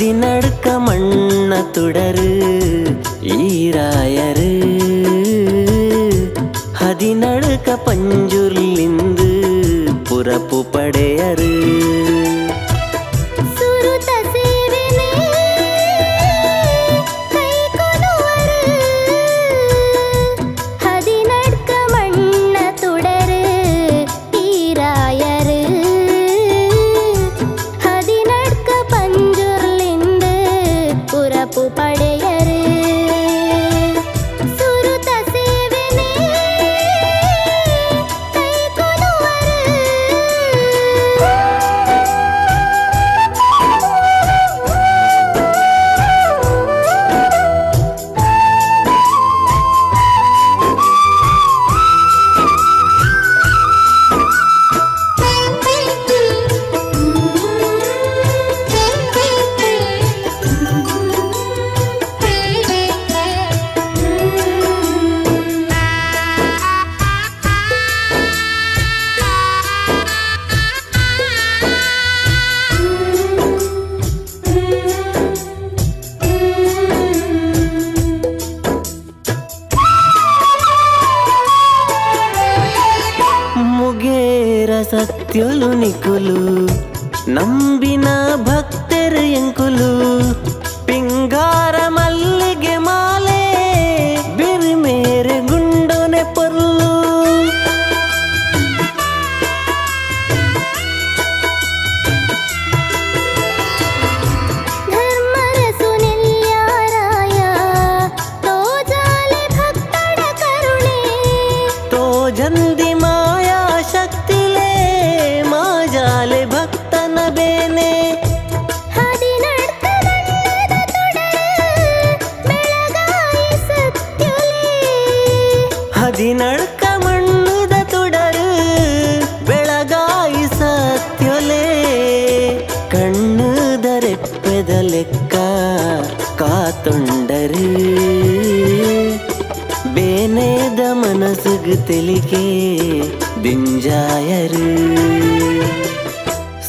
ಹದಿನಡ್ಕ ಮಣ್ಣ ತುಡರು ಈರಾಯರು ಹದಿನಡ್ಕ ಪಂಜುರ್ಲಿಂದು ಪುರಪು ಪಡೆಯರು. ಸುರುತ ಸೇವೆನೆ ಕೈಕೊನುವರು ಹದಿನಡ್ಕ ಮಣ್ಣ ತುಡರು ಈರಾಯರು ಹದಿನಡ್ಕ ಪಂಜುರ್ಲಿಂದು ಪುರಪು ಪಡೆಯರು. ಸುರುತ ಸೇವೆನೆ ಕೈಕೊನುವರು. ಮುಗೇರ ಸತ್ಯಲು ನಿಕುಲು ನಂಬಿನ ಭಕ್ತರು ಎಂಕುಲು ಪಿಂಗಾರ ಮಲ್ಲಿಗೆ ಮಾಲೆ ಬಿರ್ಮೇರೆ ಗುಂಡೋನೆ ಪೊರ್ಲು. ಧರ್ಮರಸು ನೆಲ್ಯಾರಾಯ ತೋಜಾಲೆ ಭಕ್ತಡ ಕರುಣೆ ತೋಜಂದಿ ಮಾಯಾ ಶಕ್ತಿಲೇ ಮಾಜಾಲೆ ಭಕ್ತನ ಬೇನೆ. ಹದಿನಡ್ಕ ಮಣ್ಣದ ತುಡರು ಬೆಳಗಾಯಿ ಸತ್ಯುಲೇ ಹದಿನಡ್ಕ ಮಣ್ಣುದ ತುಡರು ಬೆಳಗಾಯಿ ಸತ್ಯೊಲೆ ಕಣ್ಣುದರೆಪ್ಪೆದ ಲೆಕ್ಕ ಕಾತೊಂಡರು ಬೇನೇದ ಮನಸ್ಸುಗು ತೆಲಿಕೆ ದಿಂಜಾಯರು.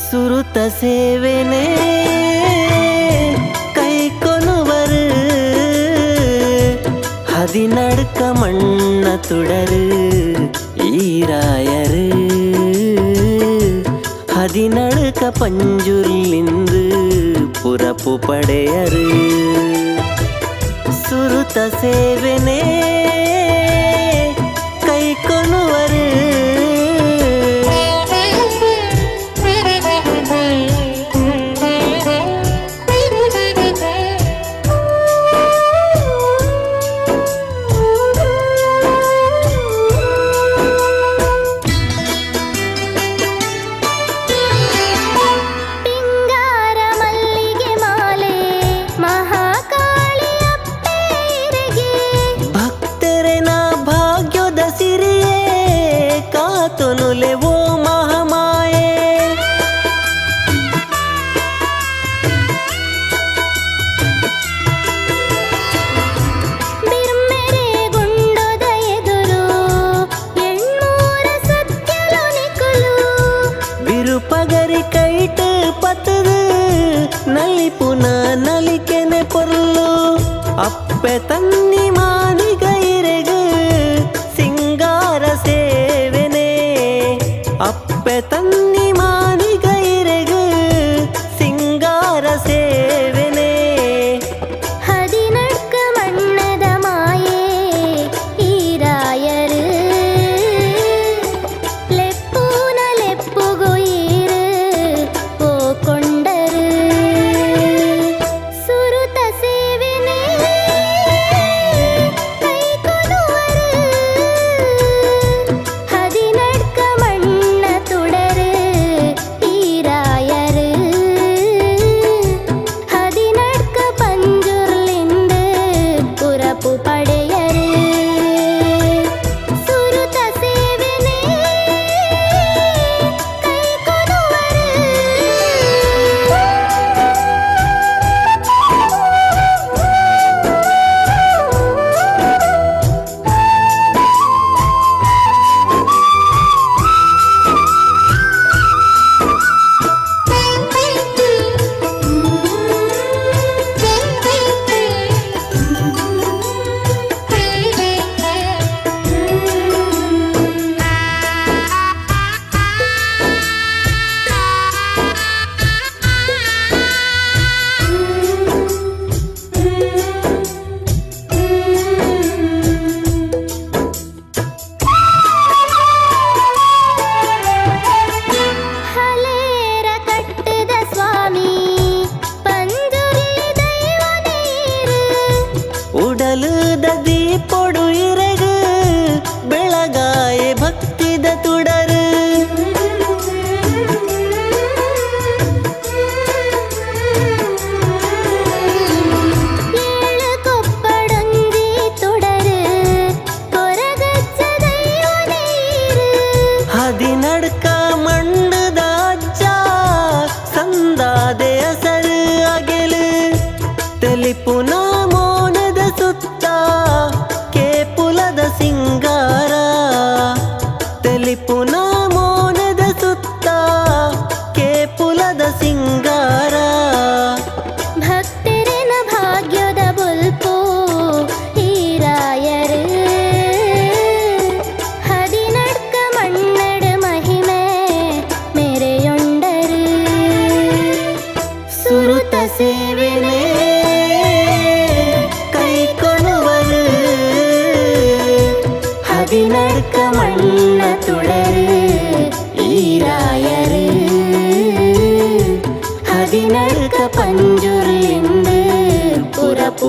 ಸುರುತ ಸೇವೆನೆ ಕೈಕೊನುವರು ಹದಿನಡ್ಕ ಮಣ್ಣ ತುಡರು ಈರಾಯರು ಹದಿನಡ್ಕ ಪಂಜುರ್ಲಿಂದು ಪುರಪು ಪಡೆಯರು. ಸುರುತ ಸೇವೆನೆ ಕೈಕೊನುವರು. ಪಿಂಗಾರ ಮಲ್ಲಿಗೆ ಮಾಲೆ ಮಹಾಕಾಳಿ ಅಪ್ಪೇರಿಗೆ ಭಕ್ತರೆನ ಭಾಗ್ಯದ ಸಿರಿಯೇ ಕಾತೊನುಲೆ ಓ ಮಹಾಮಾಯೆ. ಬಿರ್ಮೆರೆ ಗುಂಡೊದ ಎದುರು ಎಣ್ಮೂರ ಸತ್ಯಲು ನಿಕುಲು ಬಿರುಪಗರಿ ಕೈಟ್ ಪತ್ತದು ನಲಿಪುನ ನಲಿಕೆನೆ ಪೊರ್ಲು ಅಪ್ಪೆ ತನ್ನಿ ಮಾನಿಗೈರೆಗು ಸಿಂಗಾರ ಸೇವೆನೆ ಅಪ್ಪೆ ತನ್ನಿ ಮಾನಿಗೈರೆಗು ಸಿಂಗಾರ ಸೇವೆನೆ. ಹದಿನಡ್ಕ ಮಣ್ಣದ ಮಾಯೆ ಈರಾಯರು ಲೆಪ್ಪೂನ ಲೆಪ್ಪುಗು ಈರು ಪೋಕೊಂಡರು. ಸುರುತ ಸೇವೆನೆ ಕೈಕೊನುವರು ಹದಿನಡ್ಕ ಮಣ್ಣ ತುಡರು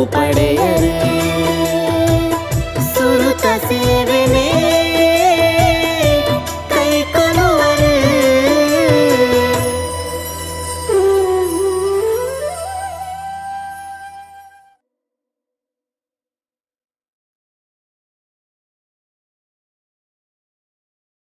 ಪಡೆಯರು.